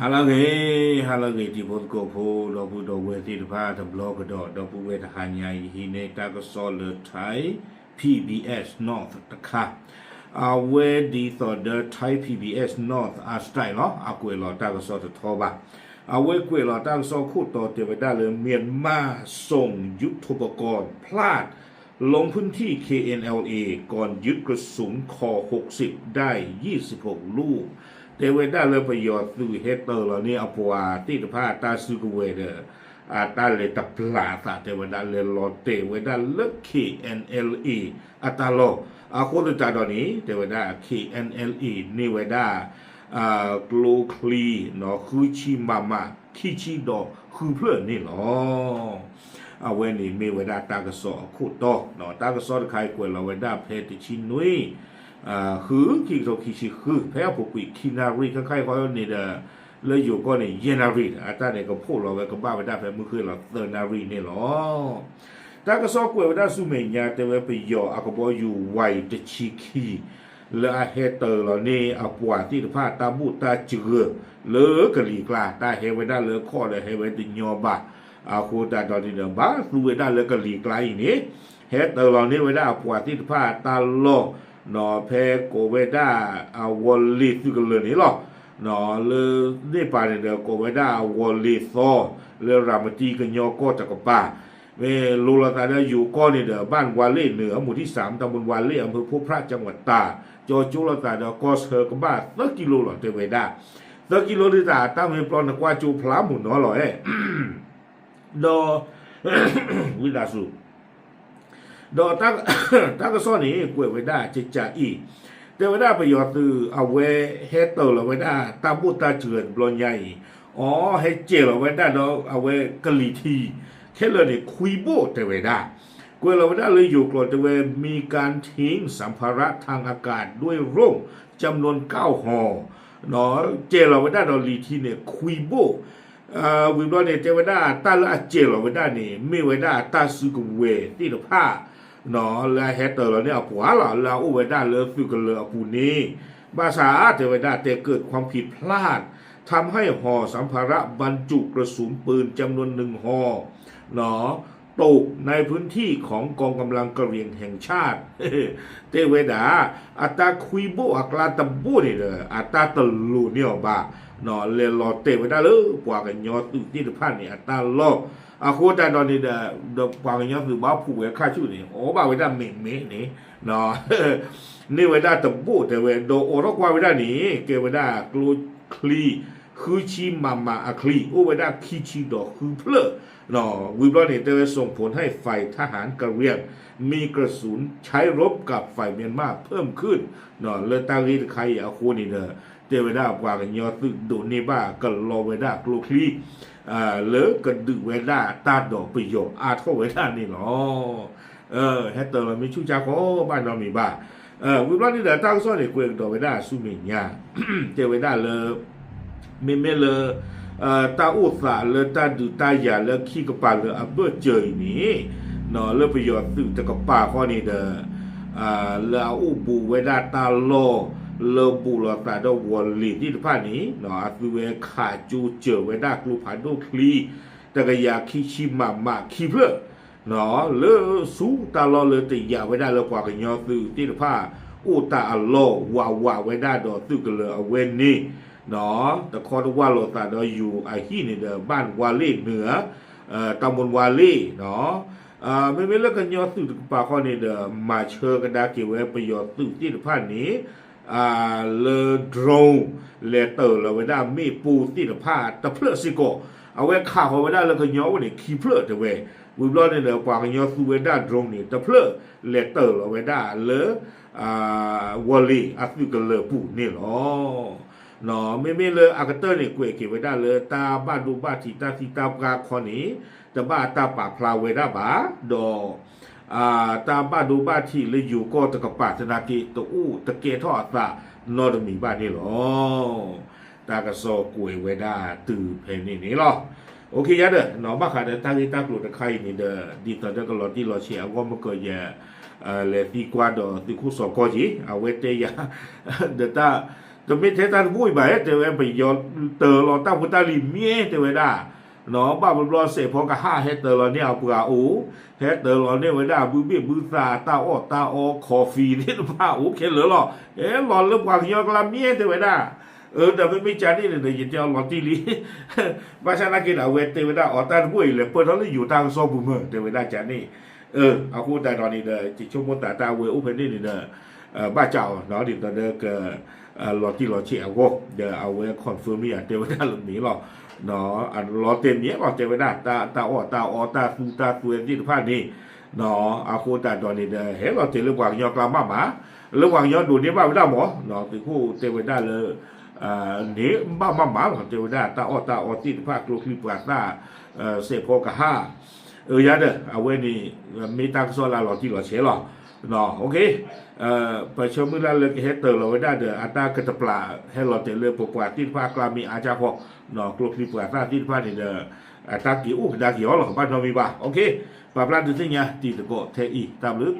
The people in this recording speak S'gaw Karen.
ဟါလၢအဂ့ၤ, ဟါလၢအဂ့ၤ တံၤဖိသကိးဖိ ဒီပုၢ်ဒီဝဲၢ်သ့ၣ်တဖၣ်တဘျီကဒီး, ဒီပုၢ်ဝဲၢ်တဟါညါအံၤ ဟံးန့ၢ်တၢ်ကစီၣ်လၢ Thai PBS North တခါ, အဝဲဒ်သိးဒီး Thai PBS North အ style လီၤ, အကွဲးလီၤတၢ်ကစီၣ်တထီဘၣ်. အဝဲကွဲးလီၤတၢ်ကစီၣ်ခိၣ်တီတဲဝဲဒၣ်လၢ မြန်မာ့စုံ ยุทโธปกรณ์ พลาด ลงพื้นที่ เคเอ็นแอลเอ ก่อนยึดกระสุนคอ หกสิบ ได้ ยี่สิบหก ลูก တဲဝဲဒၣ်လၢပယီၤသုးဟဲတၢၤလီၤန့ၢ်အပှၤသ့ၣ်တဖၣ်တၢ်စုကဝဲၤဒီး အတၢ်လဲၤတပျၢ်အသး တဲဝဲဒၣ်လဲၤလီၤတဲာ်ဝဲဒၣ်လၢ KNLA အတၢ်လီၢ်, အဃိသတးဒီးန့ၣ် တဲဝဲဒၣ် KNLA န့ၢ်ဝဲဒၣ် ကျိချံ ဃုဆံ မမ ခံဆံဒီးဃုဖျၢၣ်န့ၣ်လီၤ. အဝဲန့ၣ်မ့ၢ်ဝဲဒၣ်တၢ်ကစီၣ်အခိၣ်တီ, တၢ်ကစီၣ်တခါအံၤကွဲးလီၤဝဲဒၣ်ဖဲတဆံနွံ ဃု ခံကထိခံဆံဃု ဖဲအပူၤကွံာ်ခံနၣ်ရံၣ် ခဲခါအံၤဃီန့ၣ်ဒီး လၢယိၤကီၢ်န့ၣ် ယဲၢ်နၣ်ရံၣ်, အတၢ်န့ၣ်ကဖှိၣ်လီၤဝဲကဘၣ်ဝဲဒၣ်ဖဲမုၢ်ဃ့ၢ်လီၤသၢနၣ်ရံၣ်န့ၣ်လီၤ. တၢ်ကစီၣ်ကွဲးဝဲဒၣ်ဆူမဲာ်ညါ တဲဝဲပယီၤအကဘီယူၤ Y တဆံခံ လၢအဟဲတၢၤလီၤန့ၢ်အပှၤသ့ၣ်တဖၣ်တၢ်ဘိၣ်တၢ်စှၤ လၢကလံၤကျါ တၢ်ဟဲဝဲဒၣ်လၢခီၣ်ဒီးဟဲဝဲတညီဘၣ်, အဃိသတးဒီးန့ၣ်ဒီး ဘၣ်သူဝဲဒၣ်လၢကလံၤကျါအံၤန့ၣ် ဟဲတၢၤလီၤန့ၢ်ဝဲဒၣ်အပှၤသ့ၣ်တဖၣ်တၢ်လီၢ် ဖဲကိးဝဲဒၣ်အဝီၤလ့ၤသုးကလၢၤန့ၣ်လီၤ. လၢန့ၣ်ပၤန့ၣ်ဒီး ကိးဝဲဒၣ်အဝီၤလ့ၤသီ လၢရၤမတံကညီကီၢ်တကပၤ, မ့ၢ်လိၤလိာ်သးဒီးယိၤကီၢ်န့ၣ်ဒီး บ้านวาเล่เหนือ หมู่ที่สาม ตำบลวาเล่ อำเภอพบพระ จังหวัดตาก ကၠီကၠိလိာ်သးဒီးကီၢ်ဆၢကဘၣ်သၢကံလိလီၤ တဲဝဲဒၣ်, သၢကံလိဒ်တၢ် တၢ်မ့ၢ်ပျီနကွၢ်ကၠိဖျါမုၢ်နီၤလီၤအဲ ဒီး ဝံသးစူၤ ဒီးတၢ်ကစီၣ်န့ၣ် ကွဲးဝဲဒၣ်ကကးအံၤ, တဲဝဲဒၣ်ပယီၤသုးအဝဲဟဲတၢၤလီၤဝဲဒၣ်တၢ်ဘိၣ်တၢ်စှၤတဘျီညါအံၤ, အီ ဟဲစဲးလီၤဝဲဒၣ်ဒီးအဝဲကလံၤထံး ခဲလၢာ်န့ၣ် ခွံဘိၣ်တဲဝဲဒၣ်, ကွဲးလီၤဝဲဒၣ်လၢယိၤကျိာ်တဲဝဲ มีการทิ้งสัมภาระทางอากาศด้วยโดรน จำนวนเก้าหอ စဲးလီၤဝဲဒၣ်ဒီးလံၤထံးန့ၣ် ခွံဘိၣ် ဝံၤဘျီန့ၣ် တဲဝဲဒၣ်တၢ်လၢအစဲးလီၤဝဲဒၣ်န့ၣ် မ့ၢ်ဝဲဒၣ်တၢ်စုကဝဲၤသ့ၣ်တဖၣ် လၢအဟဲတၢၤလီၤန့ၢ်အပှၤလီၤ လၢအအိၣ်ဝဲဒၣ်လၢသုးကလၢၤအပူၤန့ၣ်, ဘၣ်ဆၣ်တဲဝဲဒၣ် แต่เกิดความผิดพลาด ทำให้ห่อสัมภาระบรรจุกระสุนปืนจำนวนหนึ่งห่อ ตกในพื้นที่ของกองกำลังกะเหรี่ยงแห่งชาติ တဲဝဲဒၣ် အတၢ်ခွံဘိၣ်အကျါတဘိၣ်န့ၣ်ဒီး အတၢ်တလိၤန့ၢ်အီၤဘၣ်, လဲၤလီၤတဲာ်ဝဲဒၣ်လၢပှၤကညီသုးသ့ၣ်တဖၣ်န့ၣ် အတၢ်လီၢ်, အဃိသတးဒီးန့ၣ်ဒီး ဒီးပှၤကညီသုးဘၣ်ဖူးဝဲခါဆူၣ်န့ၣ် အီၣ်ဘၣ်ဝဲဒၣ်မဲာ်မဲာ်န့ၣ် န့ၢ်ဝဲဒၣ်တဘိၣ်တဲဝဲ ဒီးအိးထီၣ်ကွၢ်ဝဲဒၣ်န့ၣ် ကဲဝဲဒၣ်ကျိချံ ဃုဆံ မမ အချံ အိၣ်ဝဲဒၣ်ခံဆံဒီးဃုဖျၢၣ်, ဝံၤဘျီန့ၣ် တဲဝဲ ส่งผลให้ฝ่ายทหารกะเหรี่ยง มีกระสุนใช้รบกับฝ่ายเมียนมาเพิ่มขึ้น လၢတၢ်ဂ့ၢ်တခါအံၤအဃိန့ၣ်ဒီး တဲဝဲဒၣ်ပှၤကညီသုးဒိးန့ၢ်ဘၣ်ကလီဝဲဒၣ်ကျိချံ လၢကဒုးဝဲဒၣ်တၢ်ဒီးပယီၤအါထီၣ်ဝဲဒၣ်န့ၣ်လီၤ. ဟဲတၢၤလီၤမ့ၢ်ဆူၣ်ဆါခီဘၣ်နီတမံၤဘၣ်. ဝံၤဘျီန့ၣ်ဒီးတၢ်ကစီၣ်န့ၣ် ကွဲးကဒီးဝဲဒၣ်ဆူမဲာ်ညါ တဲဝဲဒၣ်လၢ မ့မ့ၢ်လၢ တၢ်အိၣ်သးလၢတၢ်ဒုးတၢ်ယၤလၢခံကပၤလၢအဘၢၣ်စၢၤအံၤန့ၣ် လၢပယီၤသုးတကပၤဃီန့ၣ်ဒီး လၢအအိၣ်ဘူးဝဲဒၣ်တၢ်လီၢ် လၢဘူးလိာ်သးဒီးဝီၤလ့ၤသ့ၣ်တဖၣ်န့ၣ် အသုဝဲခးကၠိစၢၤဝဲဒၣ်ကျိဖးဒိၣ်ချံ တကယၤခံဆံ မမ ခံဖျၢၣ် လၢဆူတၢ်လီၢ်လၢတယာ်ဝဲဒၣ်လၢပှၤကညီသုးသ့ၣ်တဖၣ် အိၣ်တၢ်အလီၢ်ဝးဝးဝဲဒၣ်ဒီးသုးကလၢၤအဝဲန့ၣ် တခီတဝၢ်လိာ်သးဒီးယိၤအဟံၣ်န့ၣ်ဒီး บ้านวาเล่เหนือ ตำบลวาเล่ မ့မ့ၢ်လၢကညီသုးတကပၤဃီန့ၣ်ဒီး မၤဆၢကဒါက့ၤဝဲပယီၤသုးသ့ၣ်တဖၣ်န့ၣ် လၢ drone လဲၤတၢၤလီၤဝဲဒၣ်မ့ၣ်ပိၢ်သ့ၣ်တဖၣ်တဖျၢၣ်စ့ၢ်ကီး, အဝဲခးဃီၤဝဲဒၣ်လၢကညီအိၣ်န့ၣ်ခံဖျၢၣ်တဲဝဲ, ဝံၤဘျီန့ၣ်ဒီး ပှၤကညီသူဝဲဒၣ် drone န့ၣ် တဖျၢၣ်လဲၤတၢၤလီၤဝဲဒၣ်လၢ ဝီၤလ့ၤအသုးကလၢၤပူၤန့ၣ်လီၤ. မ့မ့ၢ်လၢအကတၢၢ်န့ၣ် ကွဲးက့ၤဝဲဒၣ်လၢတၢ်ဘၣ်ဒိဘၣ်ထံးတၢ်သံတၢ်ပှၢ်ခီန့ၣ် တဘၣ်တၢ်ပာ်ဖျါဝဲဒၣ်ဘၣ်, ဒီး တၢ်ဘၣ်ဒိဘၣ်ထံးလၢယိၤကီၢ်တကပၤသနာ်က့ တအိၣ်တကဲထီၣ်အသးနီတမံၤဘၣ်န့ၣ်လီၤ. တၢ်ကစီၣ်ကွဲးဝဲဒၣ်တုၤဖဲန့ၣ်န့ၣ်လီၤ. အိၣ်ခ့ယါဒီး နီၢ်ဘၣ်ဃးဒီးတၢ်ဂ့ၢ်တၢ်ကျိၤတခါအံၤန့ၣ်ဒီး ဒ်သိးဒီးကလီၤတံၢ်လီၤဆဲးအဂီၢ်မ့ၢ်ကီးယဲ လဲၤသံကွၢ်ဒီးသုးခိၣ်စီၤကီၢ်က့ၤ အဝဲတဲယၤ ဒီးတၢ် တမ့ၢ်ထဲတၢ်တဘိအံၤဘၣ် တဲဝဲ ပယီၤတၢၤလီၤတၢ်ဖိတၢ်လံၤမ့ၢ် တဲဝဲဒၣ်, ဘၣ်ဘျီဘျီ စဲးဖီကဟၣ် ဟဲတၢၤလီၤန့ၢ်အပှၤအိၣ်, ဟဲတၢၤလီၤန့ၢ်ဝဲဒၣ် ဘုဘ့ၣ်ဘုသး တၢ်အီၣ်တၢ်အီ coffee သ့ၣ်တဖၣ်အိၣ်ခဲလၢာ်လီၤ. ဟဲလီၤလၢပှၤကညီကျါမ့ၢ် တဲဝဲဒၣ်. အၢ ဒီးမ့မ့ၢ်ကန့ၣ်န့ၣ်ဒီး ယတဲအီၤလီၤတံၢ်လံ ဘၣ်ဆၣ်နာ်က့ဒီး အဝဲတဲဝဲဒၣ်အီၤ တၢ်တဘိအံၤလဲၤပၢၢ်ထီၣ်လၢယိၤတၢ်ကစီၣ်ပူၤမ့ၢ် တဲဝဲဒၣ်ကန့ၣ်. အၢ အဃိသတးဒီးန့ၣ်ဒီး ယဆိကမိၣ်သးတၢ်အဝဲအိၣ်ဖဲန့ၣ်န့ၣ်ဒီး ဘၣ်စးအီၤ ဒ်သိးဒီးက လီၤတံၢ်လီၤဆဲးအဂီၢ် ဒီးအဝဲ confirm မ့ၢ်ယတဲဝဲဒၣ်လၢမ့ၢ်လီၤ. လီၤတဲာ်မ့ၢ်လီၤ တဲဝဲဒၣ် တၢ်အီၣ်တၢ်အီ တၢ်သူတၢ်သွဲသ့ၣ်တဖၣ်န့ၣ် အဃိသတးဒီးန့ၣ်ဒီး ဟဲလီၤတဲာ်လၢပှၤကညီကျါမးမး, လၢပှၤကညီဒိးန့ၢ်ဘၣ်ဝဲဒၣ်မး သုးခိၣ်တဲဝဲဒၣ်လၢ န့ၣ်ဘၣ်မးမးလီၤ တဲဝဲဒၣ် တၢ်အီၣ်တၢ်အီသ့ၣ်တဖၣ် ကျိချံပှၤသၣ် စဲးဖီကဟၣ် အၢ ယၤဒီး အဝဲန့ၣ် မ့ၢ်တၢ်ကစီၣ်လၢလီၤတံၢ်လီၤဆဲးလီၤ. ပဆၢမုၢ်လၢ်လၢကဟဲတၢၤလီၤဝဲဒၣ်ဒီး အတၢ်ကတပျး ဟဲလီၤတဲာ်လၢပပှၤသ့ၣ်တဖၣ်အကျါမ့ၢ်အါကၢ်ဃီ, ကျိချံပှၤသၣ်သ့ၣ်တဖၣ်န့ၣ်ဒီး အတၢ်က့ၤအိၣ်ကဒါက့ၤအီၤလီၤ ဘၣ်နီတမံၤဘၣ်. ပာ်ဖျါဒုးသ့ၣ်ညါတံၤသကိးထဲအံၤ တၢ်ဘျုး